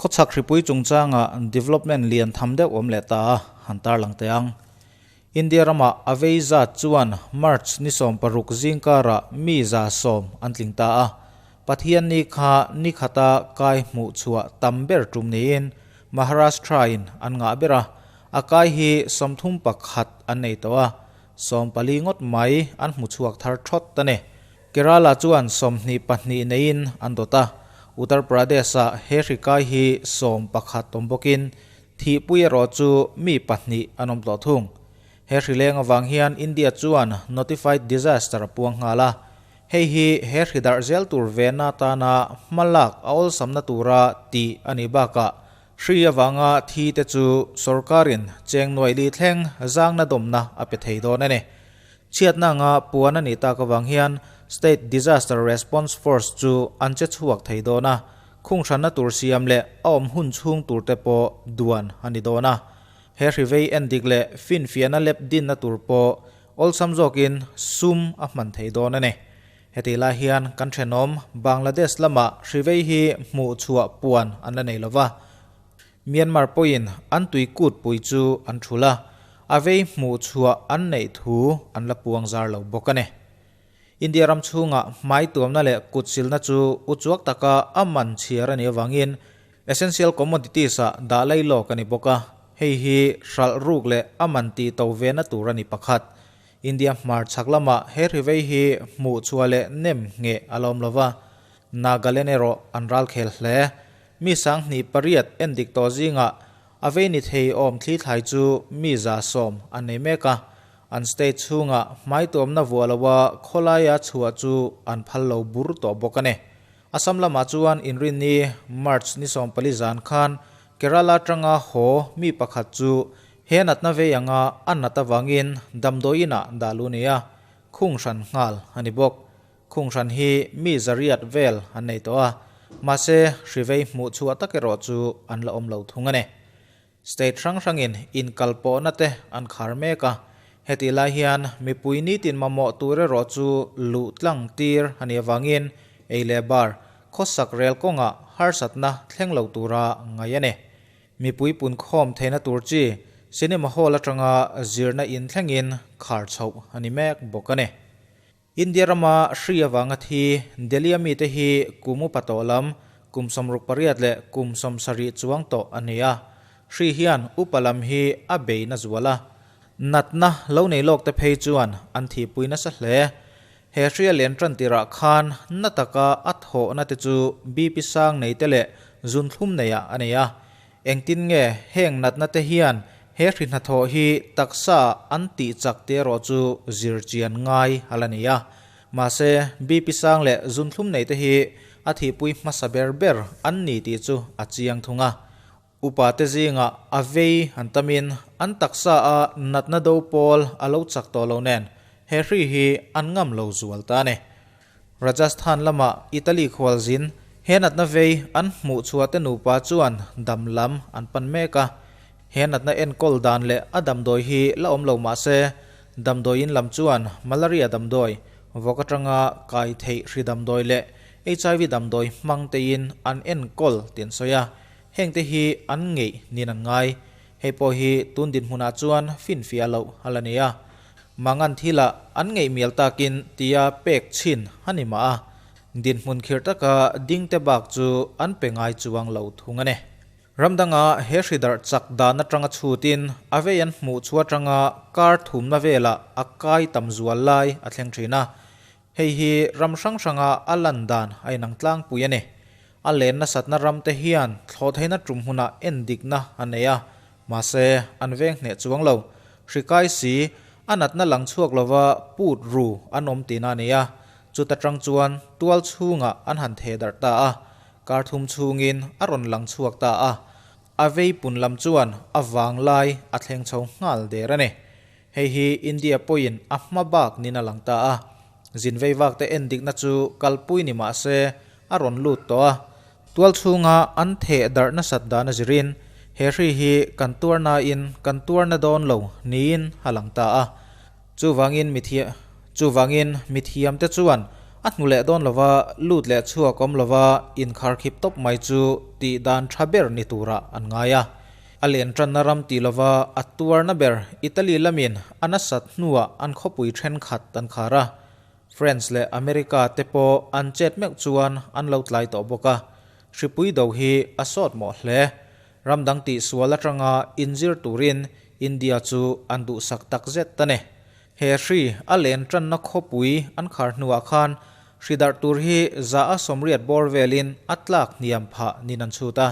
Khawchhak hripui chungchanga development lian tham deuh awm leh ta a, han tarlang teh ang. India ramah a vei zat chuan March ni 16 zingkarah mi 100 an tling ta a. Pathian ni kha ni khata kai hmuh chhuah tam ber tum niin Maharashtra in an ngah ber a, a kai hi 31 an nei tawh a, 14 ngawt mai an hmu chhuak thar thawt a ni. Kerala chuan 22 neiin an dawt a, Uttar Pradesh-ah he hri kai hi 11 awm bawkin thihpui erawh chu mi pahnih an awm tawh thung. He hri leng avang hian India chuan notified disaster a puang nghal a, hei hi he hri darh zel tur vena atana hmalak a awlsamna tura tih a nih bakah hri avanga thi te chu sorkarin cheng nuai li thleng zangna dawmna a pe thei dawn a ni. Chhiatna anga puan a nih tak avang hian State Disaster Response Force chu an che chhuak thei dawn a, khung hranna tur siam leh a awm hun chhung tur te pawh duan a ni dawn a. He hri vei endik leh finfiahna lep dinna tur pawh awlsam zawkin sum a hman thei dawn a ni. Heti lai hian kan thenawm Bangladesh lamah hri vei hi hmuh chhuah puan an la nei lova. Myanmar pawhin an tui kut pui chu an thul a, a vei hmuh chhuah an neih thu an la puang zar lo bawk a ni. India ram chhungah hmai tuamna leh kut silna chu uchuak taka a man chhiar a nih avangin essential commodities ah dah lai lawk a ni bawk a, hei hi hralh ruk leh a man tih to ve na tur a ni pakhat. India hmar chhak lamah he hri vei hi hmuh chhuah leh nem ngheh a la awm lova, Nagaland erawh an ral khel hle. Mi 8008 endik tawh zingah a vei ni thei awm thli thlai chu mi 100 an nei mek a, an state chhungah hmai tuamna vuah loa khawlaia chhuah chu an phal lo bur tawh bawk a ni. Assam lamah chuan inrinni March ni 14 zan khan Kerala tanga haw mi pakhat chu he natna vei anga a nat avangin damdawiinah dah lu ni a, khung hran nghal a ni bawk. Khung hran hi mi 800 vel an nei tawh a, mahse hri vei hmuh chhuah tak erawh chu an la awm lo thung a ni. State hrang hrangin inkalpawhna te an khar mek a, heti lai hian mipui nitin mamawh tur erawh chu luh tlang tir a nih avangin ei leh bar khawsak rel kawngah harsatna thleng lo tura ngai a ni. Mipui pun khawm theihna tur chi cinema hall atanga zirna in thlengin khar chhoh a ni mek bawk a ni. India rama hri avanga thi Delhi-a mite hi kum upa tawh lam kum 68 leh kum 70 chuang tawh a ni a. Hri hian upa lam hi a bei na zual a. Natna lo nei lawk te phei chuan an thihpui nasa hle. He hri a len tan tirah khan na taka a thawhna te chu BP sang nei te leh zunthlum neiah a nei a. Engtin nge heng natna te hian he hri hnathawh hi taksa an tih chak te erawh chu zir chian ngai a la ni a. Mahse, BP sang leh zunthlum nei te hi a thihpui hmasa ber ber an ni tih chu a chiang thung a. Upa te zingah a vei an tamin an taksa a natna do pawl a lo chak tawh lo nen he hri hi an ngam lo zual ta a ni. Rajasthan lamah Italy khualzin he natna vei an hmuh chhuah te nupa chuan dam lam an pan mek a. He natna enkawl dan leh a damdawi hi la awm lo mah se, damdawiin lam chuan malaria damdawi, vawk atanga kai theih hri damdawi leh HIV damdawi hmang tein an enkawl tih an sawi a, heng te hi an ngeih niin an ngai. Hei pawh hi tun dinhmunah chuan finfiah loh a la ni a. Mangan thilah an ngeih mial takin tia pek chhin a ni mah a, dinhmun khirh taka ding te bak chu an pe ngai chuang lo thung a ni. Ramdanga he hri darh chak dan atanga chhutin a vei an hmuh chu atanga kar thumna velah a kai tam zual lai a thleng thin a. Hei hi ram hrang hranga a lan dan a inang tlangpui a ni. A len nasatna ram te hian thlawh theihna tum hmunah endikna a nei a, mahse an veng hneh chuang lo. Hri kai si, a natna lang chhuak lova put ru an awm tihna a ni a, chuta tang chuan tual chhungah an han theh darh ta a, kar thum chhungin a rawn lang chhuak ta a, a vei pun lam chuan a vang lai a thleng chho nghal der a ni. Hei hi India pawhin a hma bak nin a lang ta a, zin vei vak te endikna chu kalpui ni mah se a rawn lut tawh a, tual chhunga an theh darh nasat dan a zirin he hri hi kan tuar nain kan tuar na dawn lo niin a lang ta a. Chuvangin mithiam te chuan A hnu leh dawn lova lut leh chhuak awm lova inkharkhip tawp mai chu tih dan tha ber ni turah an ngai a. A len tanna ram ti lova a tuarna ber Italy lamin a nasat hnuah an khawpui thenkhat an khar a. France leh America te pawh an chet meuh chuan an lo tlai tawh bawk a. Hripui do hi a sawt mawh hle. Ram dang tihsual atanga inzir turin India chu an duhsak takzet a ni. He hri a len tanna khawpui an khar hnuah khan hri darh tur hi 180 bawr velin a tlak hniam phah nin an chhut a.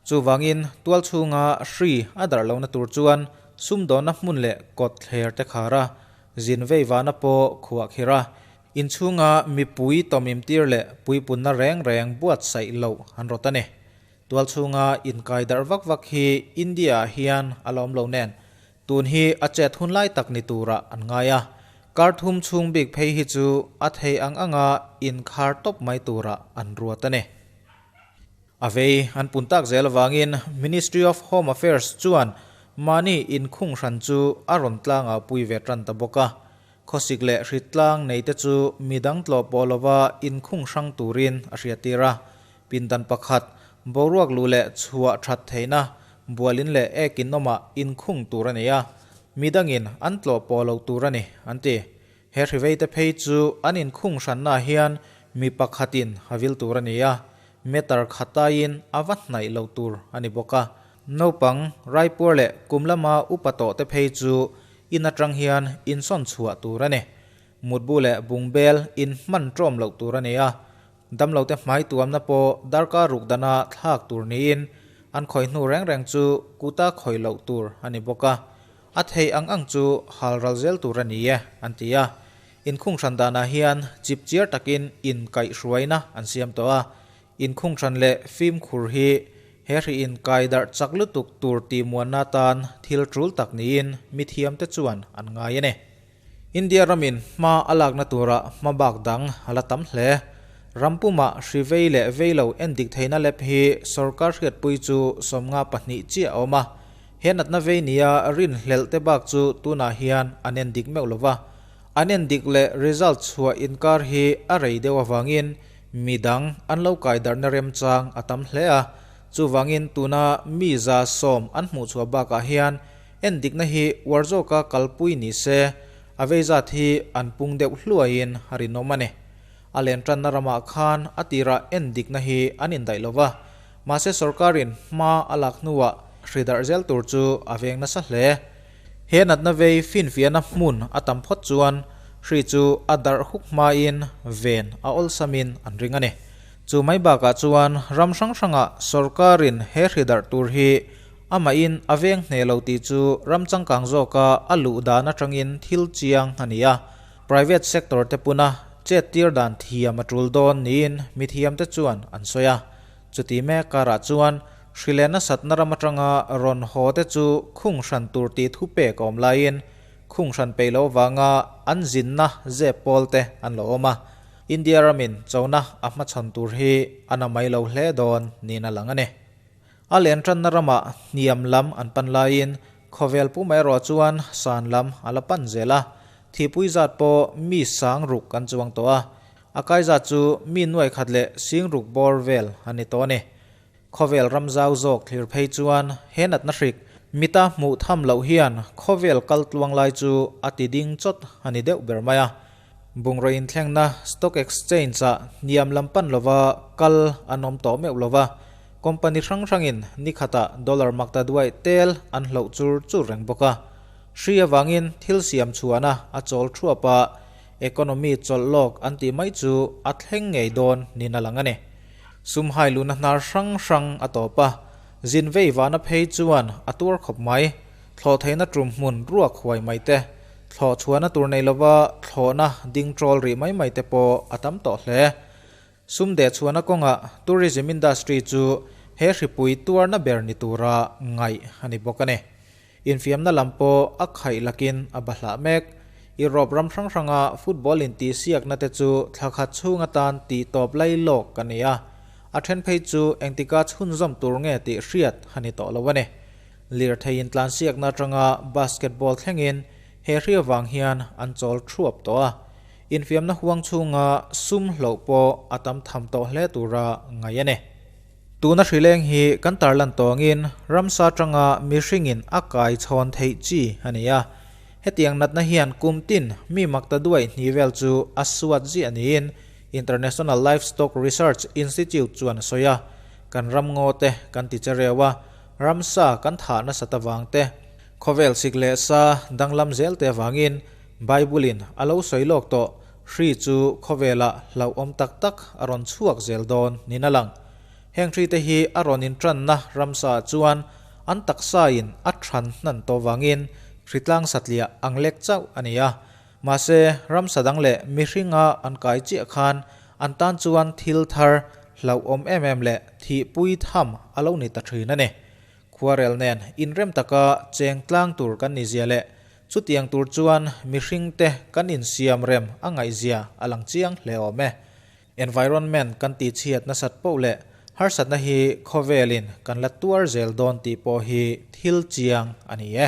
Chuvangin tual chhunga hri a darh lohna tur chuan sumdawnna hmun leh kawt thler te khar a, zin vei vana pawh khuah khir a, inchhunga mipui tawmim tir leh puipunna reng reng buatsaih loh an rawt a ni. Tual chhunga inkai darh vak vak hi India-ah hian a la awm lo nen, tun hi a chet hun lai tak ni turah an ngai a. Kar thum chhung bik phei hi chu a thei ang anga inkhar tawp mai turah an ruat a ni. A vei an pun tak zel avangin Ministry of Home Affairs chuan mahni inkhung hran chu a rawn tlangah pui ve tan ta bawk a. Khawsik leh hritlang neite chu midang tlawh pawh lova inkhung hrang turin a hriattir a. Pindan pakhat, boruak luh leh chhuah that theihna, bualin leh ek inawmah inkhung tur a nei a, midangin an tlawh pawh lo tur a ni, an ti. He hriveite phei chu an inkhung hrannaah hian mi pakhatin a vil tur a ni a, meter khataiin a va hnaih lo tur a ni bawk a. Naupang, raipuar leh kum lama upa tawhte phei chu in atang hian insawn chhuah tur a ni. Mutbu leh bungbel inhman ṭawm loh tur a ni a, Damlote hmai tuamna pawh darkar ruk dana thlak tur niin an khawih hnu reng reng chu kuta khawih loh tur a ni bawk a, a theih ang ang chu hal ral zel tur a ni e, an ti a. Inkhunghran danah hian chip chiar takin inkaihhruaina an siam tawh a, inkhunghran leh fimkhur hi he hri inkai darh chak lutuk tur tihmuanna atan thil tul tak niin mithiamte chuan an ngai a ni. India ramin hma a lakna turah hma bak dang a la tam hle. Ram pumah hri vei leh vei lo en dik theihna lep hi sorkar hriatpui chu 52 chiah a awm a. He natna vei nia rinhlelh te bak chu tunah hian an en dik meuh lova. An en dik leh result chhuah inkar hi a rei deuh avangin midang an lo kai darhna remchang a tam hle a. Chuvangin tuna mi 100 an hmuhchhuah bakah hian Endikna hi uar zawka kalpui ni se, a vei zat hi an pung deuh hluaiin a rinawm a ni. A len tanna ramah khan a tirah endikna hi an indaih lo va, mahse sorkarin hma a lak hnuah hri darh zel tur chu a veng nasa hle. He natna vei finfiahna hmun a tam phawt chuan hri chu a darh huk hmain ven a awlsamin an ring a ni. Chu mai bakah chuan ram hrang hrangah sorkarin he hri darh tur hi Amahin a veng hneh lo tih chu ram changkang zawka a luh dan atangin thil chiang a ni a, private sector te puna chet tir dan thiam a tul dawn niin mithiamte chuan an sawi a. Chuti mek karah chuan hri leh nasatna ram atanga rawn haw te chu khung hran tur tih thu pek a awm laiin khung hran peih loh avanga an zinna zep pawl te an lo awm a, India ramin chona a hmachhawn tur hi a na mai lo hle dawn niin a lang a ni. A len tanna ramah hniam lam an pan laiin khawvel pum erawh chuan san lam a la pan zel a, thihpui zat pawh mi sang ruk an chuang tawh a, a kai zat chu mi nuai khat leh sing ruk bawr vel a ni tawh a ni. Khawvel ram zau zawk thlir phei chuan he natna hrik mita hmuh tham loh hian khawvel kal tluang lai chu a ti ding chawt a ni deuh ber mai a, Bungraw inthlengna stock exchange-ah hniam lam pan lova kal an awm tawh meuh lova, company hrang hrangin ni khatah dollar makta duaih tel an hloh chur chur reng bawk a. Hri avangin thil siam chhuahna a chawl thuap a, economy chawlh lawk an tih mai chu a thleng ngei dawn niin a lang a ni. Sum hai luhna hnar hrang hrang a tawp a, zin vei vahna phei chuan a tuar khawp mai. Thlawh theihna tum hmun ruak huai mai te, thlawh chhuahna tur nei lova thlawhna ding trawl rih mai mai te pawh a tam tawh hle. Sum deh chhuahna kawngah tourism industry chu he hripui tuarna ber ni tura ngaih a ni bawk a ni. Infiamna lam pawh a khaih lakin a bahlah mek. Europe ram hrang hranga football intihsiakna te chu thla khat chhung atan tih tawp lai lawk a ni a, a then phei chu engtika chhunzawm tur nge tih hriat a ni tawh lo a ni. Lirthei intlansiakna atanga basketball thlengin he hri avang hian an chawl thuap tawh a. Infiamna huang chhunga sum hloh pawh a tam tham tawh hle tura ngaih a ni. Tuna hrileng hi kan tarlan tawngin ramsa atanga mihringin a kai chhawn theih chi a ni a. Hetiang natna hian kum tin mi makta duai hni vel chu a suat ziah niin International Livestock Research Institute chuan a sawi a. Kan ramngaw te kan ti che reu a, ramsa kan thah nasat avang te, khawvel sik leh sa danglam zel te avangin Bible-in a lo sawi lawk tawh hri chu khawvelah hlauhawm tak tak a rawn chhuak zel dawn niin a lang. Heng hrite hi a rawn intranna ramsa ah chuan an taksain a thran hnan tawh vangin hritlang satliah ang lek chauh a ni a. Mahse, ramsa dang leh mihringa an kai chiah khan an tan chuan thil thar hlauhawm em em leh thihpui tham a lo ni ta thin a ni. Khuarel nen inrem taka cheng tlang tur kan ni zia leh chutiang tur chuan mihringte kan insiam rem a ngaihzia a lang chiang hle awm e. Environment kan tihchhiat nasat poh leh harsatna hi khawvelin kan la tuar zel dawn tih pawh hi thil chiang a ni e.